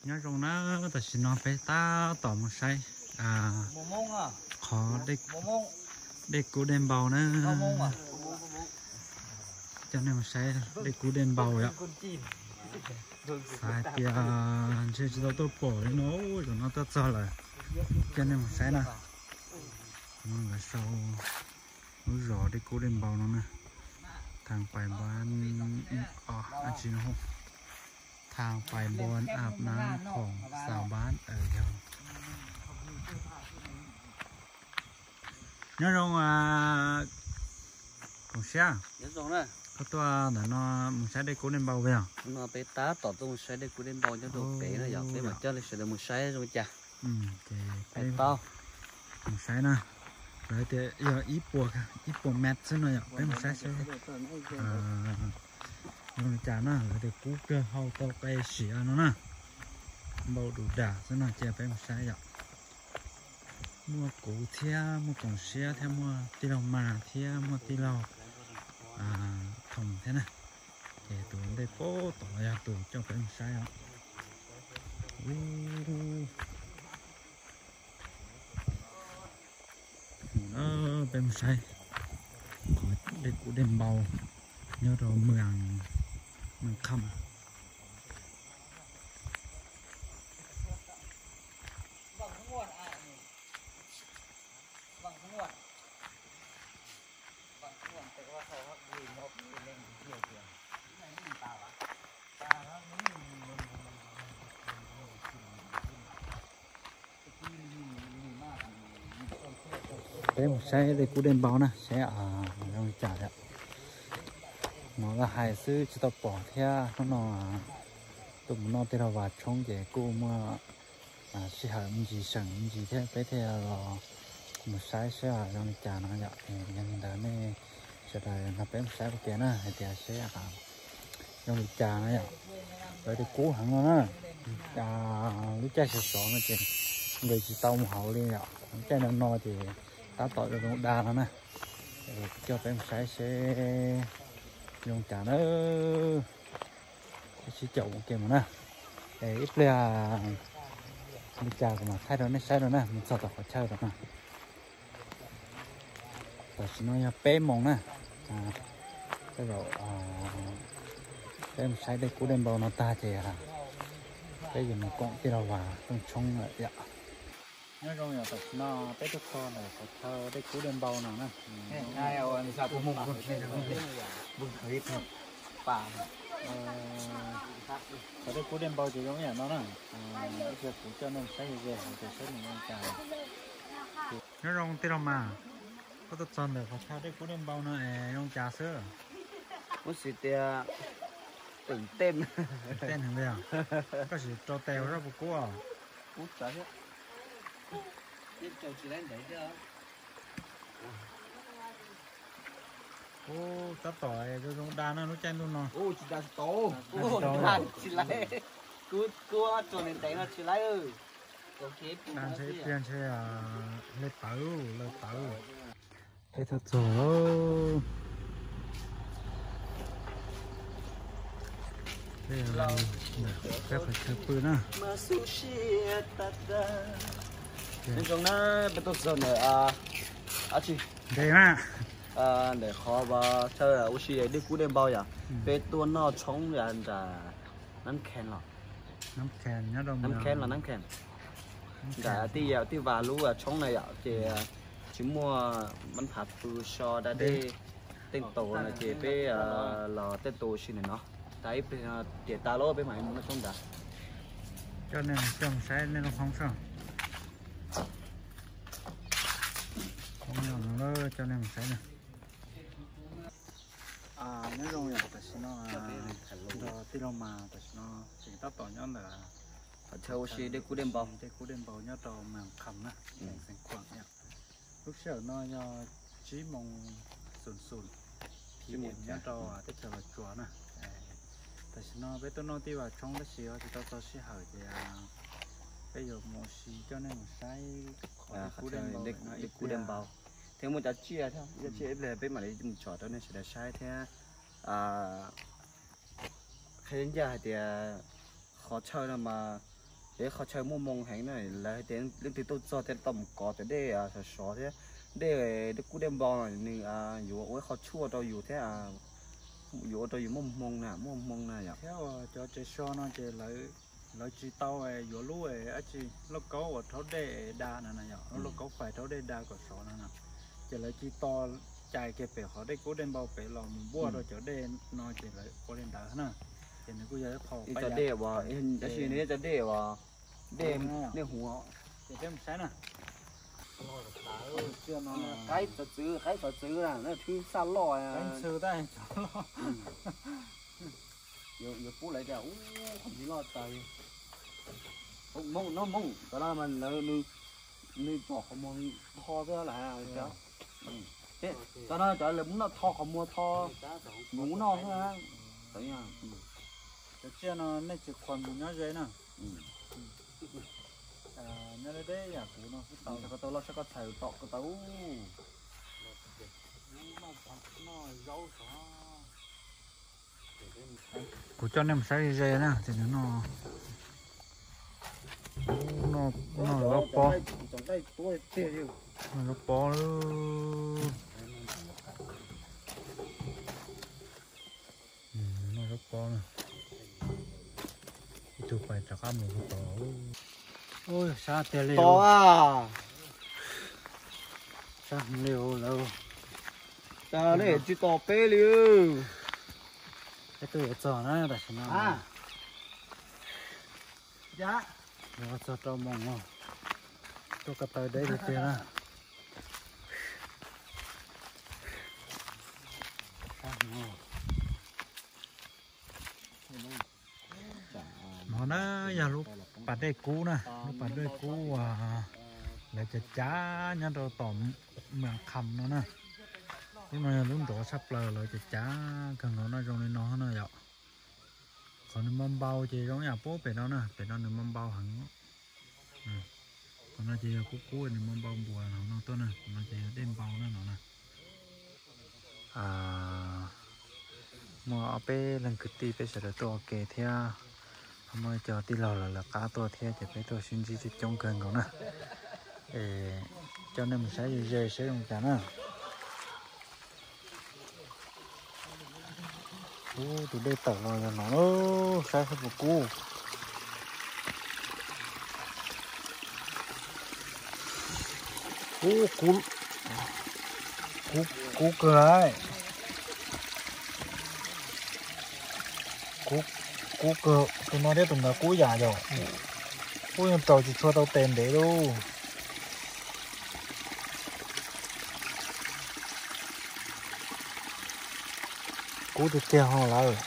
Nyob zoo na, tam sim no peb tab tom mus saib qhov dej kub dej npau na. Coj nej mus saib dej kub dej npau yom. Xav hais tias ntshe tsis tau tuaj pom li no, zaum no tuaj txog lawm. Coj nej mus saib na. Lawv sau lub zos dej kub dej npau no na. Thang Pais Npau, tsis no, Thang Pais Npau Ap Nab Khoom Xaus Npab. Nyob zoo, Koom Siab, koj tuaj ntawm no mus saib dej kub dej npau yog? No peb tab tom tuaj mus saib dej kub dej npau nyob rau pem na yog, peb mam coj nej sawv daws mus saib zoo li cas. Ces peb mus saib na. Lawv tias yog ib puas, ib puas mev xwb no yom, peb mus saib seb zoo li cas na. Lawv tias kub kawg hau tau qe siav no na. Npau du dam xwb no, cia peb mus saib yom. Muaj kuv thiab muaj Koom Siab thiab muaj tij laug Mas thiab muaj tij laug Thoom thiab na. Ces tus ntej puag tom los yog tus coj peb mus saib os. Mus na, peb mus saib qhov dej kub dej npau nyob rau Mws Kham. Peb mus saib dej kub dej npau na, saib zoo li cas thiab. Hnov lawv hais xwb tsis tau pom thiab, hnub no tuaj mus noj tej rau vas tshoob ces kuj muaj sij hawm me ntsis seem me ntsis thiab, peb thiaj los mus saib saib zoo li cas no yom. Yog li ntawd nej sawv daws nrog peb mus saib ua ke na, hais tias saib zoo li cas no yom. Lawv tias kub heev no na, lub caij sov sov no ces nqis tsis tau mus hauv li yom, lub caij no no ces tab tom zoo zoo da no na. Coj peb mus saib seb zoo cas na. Sib caum ua ke mus na. Ib pliag li cas kuv mam thaij rau nej saib rau na, mus txog tom qhov chaw rau na. Tam sim no yog peb moos na. Tej zaum peb mus saib dej kub dej npau no tag ces peb yuav mus koom tej rau vas rooj tshoob lawm yom. Nyob zoo yom, tam sim no peb tuaj txog ntawm qhov chaw dej kub dej npau no na. Qhov dej kub dej npau ces zoo ib yam no na. Ib pliag kuv coj nej saib ze ze hauv ces saib nws zoo cas. Nyob zoo tij laug Mas, koj tuaj txog ntawm qhov chaw dej kub dej npau no es zoo cas xwb? Kuv xav tias teem tej, tej heev li os. Koj sim rau tes ua zaj puas kub os? Ub, tab tom zoo zoo da na lub caij ntuj no. Tsis da tsis tau. Tsis tau. Kuv, kuv rau ntev ntev no tsis laib. Da ntshe ib pliag ntshe hle tawv, laws tawv. Peb tuaj txog lawm. Peb qhov chaw pw na. Nyob zoo na, peb tuaj txog ntawm dab tsi? Ntev na. Ntawm qhov chaw ua si dej kub dej npau yom. Peb tuaj noj tshoob yom, nram Nab Khees los. Nab Khees los Nab Khees. Nram tej yam tej vas lub tshoob na yom, ces tsis muaj mab phav pw so da dej tej tus no ces peb los tej tus si ntawm no. Tas ib pliag tiav tas lawm peb mam li mus noj tshoob ntawd. Coj nej coj mus saib nej lub hoob soj. Hoob no coj nej mus saib na. Nyob zoo yom, tam sim no nrog tij laug Mas tam sim no tseem tab tom nyob ntawm qhov chaw ua si dej kub dej npau, dej kub dej npau nyob rau Mas Kham na, xeev Khuam yom. Lub sij hawm no yog tsib moos xus xus pm nyob rau teb chaws Los Tsuas na. Tam sim no peb tuaj noj tej vas tshoob tab sis tsis tau txog sij hawm ces peb yuav mus ua si coj nej mus saib qhov dej kub dej npau, dej kub dej npau thiab muaj cov tsiaj thiab, tsiaj ib pliag peb mam li mus tsom rau nej sawv daws saib thiab. Qhia ncaj hais tias qhov chaw no mas Ces qhov chaw muaj hmoo heev na, lawv hais tias leej twg tuaj txog thiaj tau mus kov cov dej sov sov thiab. Dej, dej kub dej npau no nws yuav ua ib qho tshuaj rau yus thiab, yuav ua rau yus muaj hmoo na, muaj hmoo na yom. Thiab cov tsev so no ces lawv tsis tau yuav lub dab tsi, lauj kaub uas rhaub dej da no na yom, lub lauj kaub fais rhaub dej da kom sov no na. Ces lawv cia li to cais kiag pem qhov dej kub dej npau pem los mus npuaj rau cov dej no ces lawv ua li ntawd na. Ces nws kuj yog ib qho ib cov dej uas, tab sis nws yog cov dej uas dej, dej huv. Ces peb mus saib na. Qaib xov txwv, qaib xov txwv na, na thwb xaj loj. Yuav pub lawv tias ub, qhov ntxiv loj tas. Mooj no, mooj tom no mas lawv, nws pom qhov muag tho xwb lawm. Tom no cov lawv muab noj tho qhov muag tho, nws muab noj xwb. Cov tsiaj no nej tsis qhuas mus nyob ze na. Nyob deb deb yam kuv no xwb tau. Saib koj tau loj, saib koj txhais tom koj tau. Kuv coj nej mus saib ze na, ces nws noj, noj zaub pob, noj zaub pob. Noj zaub pob na. Ib tug pais rov qab mus tod. Sab tiag li. Sab heev li lawm. Cas nej tsis tos peb li? Peb twb yuav txog na tam sim no. Yuav txog rau moos no. Tuaj ko taw deb tiag tiag na. No na yog lub pas dej kub na, lub pas dej kub uas lawv cav cav nyob rau tom Mws Kham no na. Lub no yog lub nrov tshaj plaws, lawv cav cav kawg nkaus no zoo li no na yom. Qhov nws npau npau ces zoo yam puag pem no na, pem no nws npau npau heev. Qhov no ces yog kub kub nws npau npau npuas hauv no tuaj na, qhov no ces yog dej npau na no na. Muaj ob peb leeg kwv tij peb sawv daws tuaj ua ke thiab, ho muaj cov tij laug lawv lawv qab tuaj thiab ces peb tuaj sib ntsib coob coob kawg nkaus na. Es coj nej mus saib ze ze seb zoo cas na. Ub, tus dej tawm los yog no, saib saib puas kub. Ub, kub, kub kawg lawm. Kub, kub kawg, tus no thiab tus ntawd kub yam yom. Kub yeej raus tsis tshua tau tes ntev lauj. Kub tiag tiag ho lawm.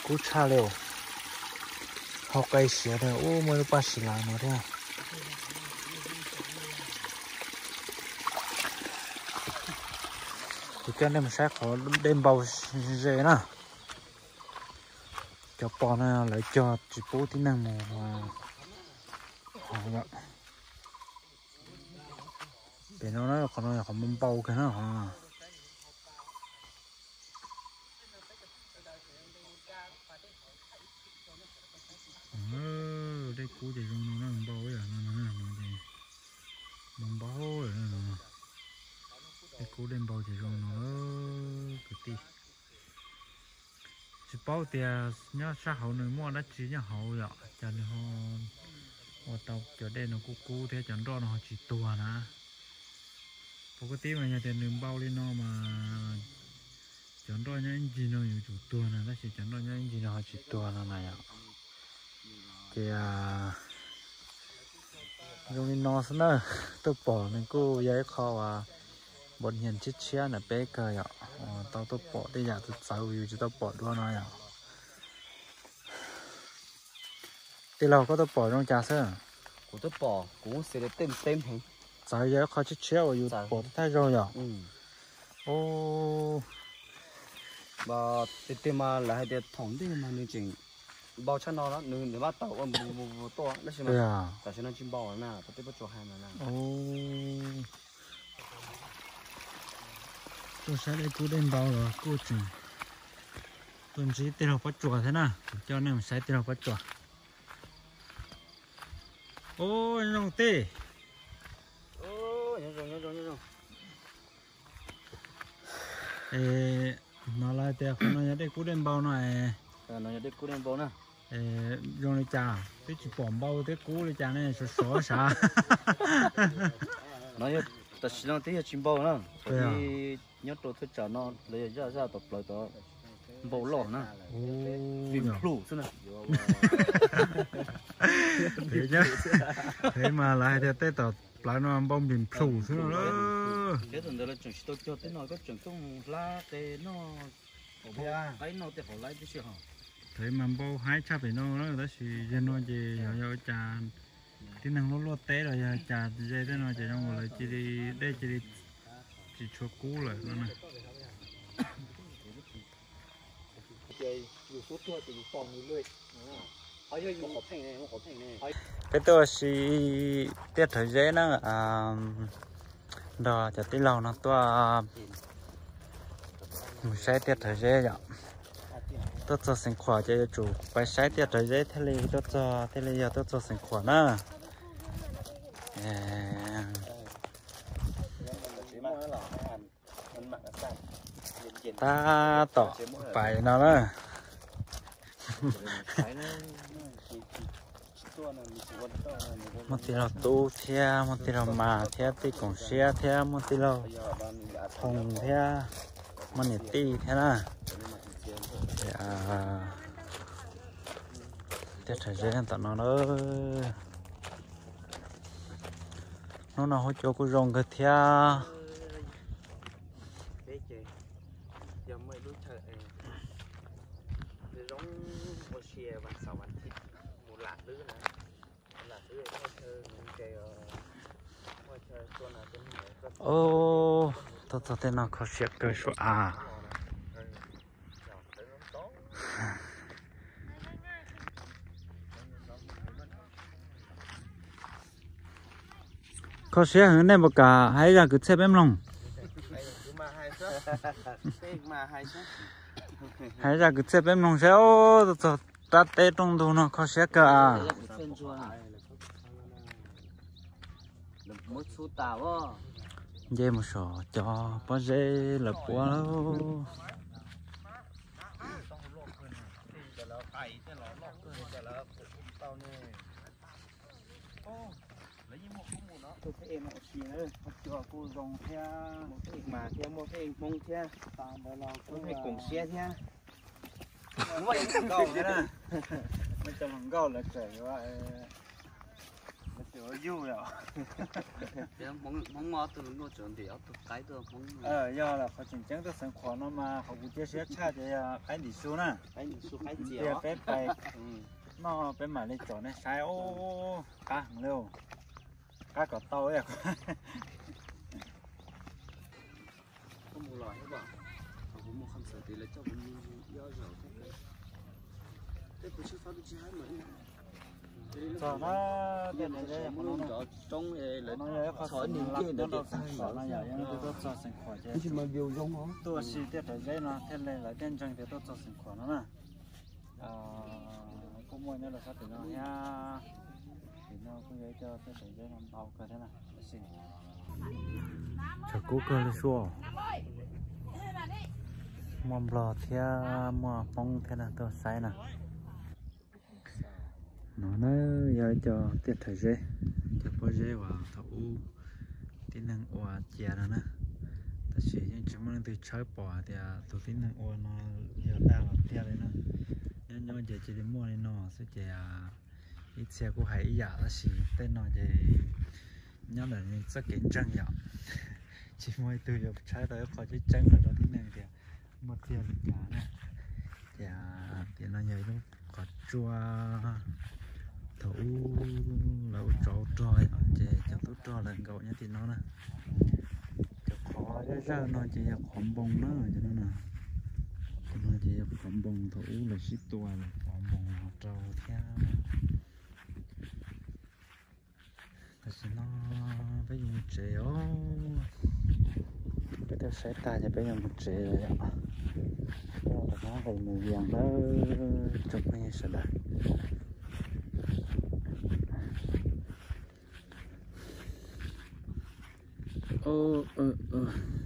Kub tshaj li. Hau qe siav tiag, ub, muaj lub paj siv lav no thiab. Kuv coj nej mus saib qhov dej npau ze na. Cov pos no lawv cog tsis pub tib neeg mus hauv. Pem no na, qhov no yog qhov npau npau kawg na qhov no. Dej kub ces zoo no na, npau ib yam no no, npau npau lawm no. Dej kub dej npau ces zoo no kwv tij. Tsis paub tias nyob sab hauv nws muaj dab tsi nyob hauv yom, cas nws ho ua tau cov dej no kub kub thiab cov nroj no ho tsis tuag na. Pom kwv tij mas yog tias nws npau li no mas cov nroj nyob ib ncig no yuav tsum tuag na, tab sis cov nroj nyob ib ncig no ho tsis tuag no na yom. Ces zoo li no xwb na, tuaj pom nws kuj yog ib qho uas npau nyias tshiab tshiab ntawm peb kawg yom, uas tau tuaj pom tej yam txawv txawv yus tsis tau pom dua no yom. Tij laug, koj tuaj pom zoo cas xwb? Kuv tuaj pom kuv xav tias tej tej heev. Txawv yog ib qho tshiab tshiab uas yus pom thaj zaug yom. Tiag tiag mas lawv hais tias thaum ntej mas nws tseem npau tshaj no, nws nws mab tawm ua npu npu tuaj tab sis mas tam sim no tsis npau na, tau tej pob tsuas hais mas na. Tuaj saib dej kub dej npau los kuj tseem Tuaj ntsib tij laug Pob Tsuas thiab na, kuv coj nej mus saib tij laug Pob Tsuas. Ub, nyob zoo tij. Es hnov lawv tias qhov no yog dej kub dej npau no es, zoo li cas twb tsis pom npau thiab kub li cas ne, sov sov sav. No yog tam sim no twb yog tsis npau na, nyob rau thaj tsam no lawv yog zaj zaj tom plawv tod npau loj na. Nplis plhus xwb na. Pem mas lawv hais tias tej tom plawv no npau nplis plhus xwb no. Thiab thaum ntawd lawv tseem tsis tau cog tej no, koj tseem tuaj mus hlab qe noj, qaib noj tej qhov laib tib si ho. Pem mas npau haib tshaj pem no na, tab sis yog no ces yog yog ua cas tib neeg luaj luaj teb los yog cas ze tej no ces zoo nkaus lawv cia li, dej cia li tsis tshua kub lawm no na. Peb tuaj ua si tiaj rhawv zeb na, nrog cov tij laug no tuaj mus saib tiaj rhawv zeb yom. Tuaj txog Xeev Khuam ces yuav tsum pais saib tiaj rhawv zeb thiaj li tuaj txog, thiaj li yog tuaj txog Xeev Khuam na. Tab tom pais no na. Muaj tij laug Tub thiab muaj tij laug Mas thiab tij Koom Siab thiab muaj tij laug Thoo thiab muaj niam tij thiab na. Tiaj rhawv zeb tom no na. Hnub no huab cua kuj zoo kawg thiab. Ub, tuaj txog tej no kho siab kawg suab av. Kho siab heev, nej puas kam hais zaj kwv txhiaj peb mloog? Hais zaj kwv txhiaj peb mloog saib. Ub, tuaj txog rab teb rooj ntug no kho siab kawg as. Nce mus saum cov pob zeb lawv puab. Tuaj peb no ua si, cua kuj zoo thiab, mas thiab muaj peb Hmoob thiab, muaj peb Koom Siab thiab. Muaj ib nkauj thiab na, muaj cov hluas nkauj lawv tseem yuav, lawv tseem yuav yug yom. Hmoob muaj ob tug hluas nkauj tseem ntim ob tug qaib tuaj Hmoob. Yog lawm, qhov tseem ceeb tuaj Xeev Khuam no mas qhov kuv cia siab tshaj ces yog qaib ntim su na. Tias peb pais noj peb mam li tsom nej saib. Ub, qab heev li, qab kom tau. Txog na, tej no yog ib qho xov no yom, yog nej tuaj txog Xeev Khuam ces tuaj ua si tiaj rhawv zeb no thiaj li lawv thiaj ntseeg tias tuaj txog Xeev Khuam no na. Kuj muaj nyob rau sab tim no thiab, tim no kuj yog ib co tiaj rhawv zeb no ntau kawg thiab na. Tshav kub kawg li sua. Muaj Nplog thiab muaj Hmoob thiab na tuaj saib na. No na, yog ib co tiaj rhawv zeb, cov pob zeb uas thaum ub tib neeg ua cia no na. Tab sis yeej tsis muaj leej twg tshawb pom hais tias tus tib neeg ua no yog dag los tiag li na. Nyob nyob ces cia li muaj li no xwb ces ib txhia kuj hais ib yam tab sis tej no ces nyob ntawm nws txoj kev ntseeg yom. Tsis muaj ib tug yuav tshawb tau ib qho tseeb tseeb los rau tib neeg tias muaj tiag li cas na. Ces tim no yog ib lub qhov tsua thaum ub lawv ua tsov rog yom, ces cov tub rog lawv nkaum nyob tim no na. Cov qhov zawj zawj no ces yog qhov npoo na, cov no na. Qhov no ces yog qhov npoo thaum ub lawv sib tua lawv qhov npoo los rau thiab. Tam sim no peb yuav mus tsev os. Peb tuaj saib tag ces peb yuav mus tsev lawm yom. Rov qab nqis mus Vias lawm tsoom phooj ywg sawv daws.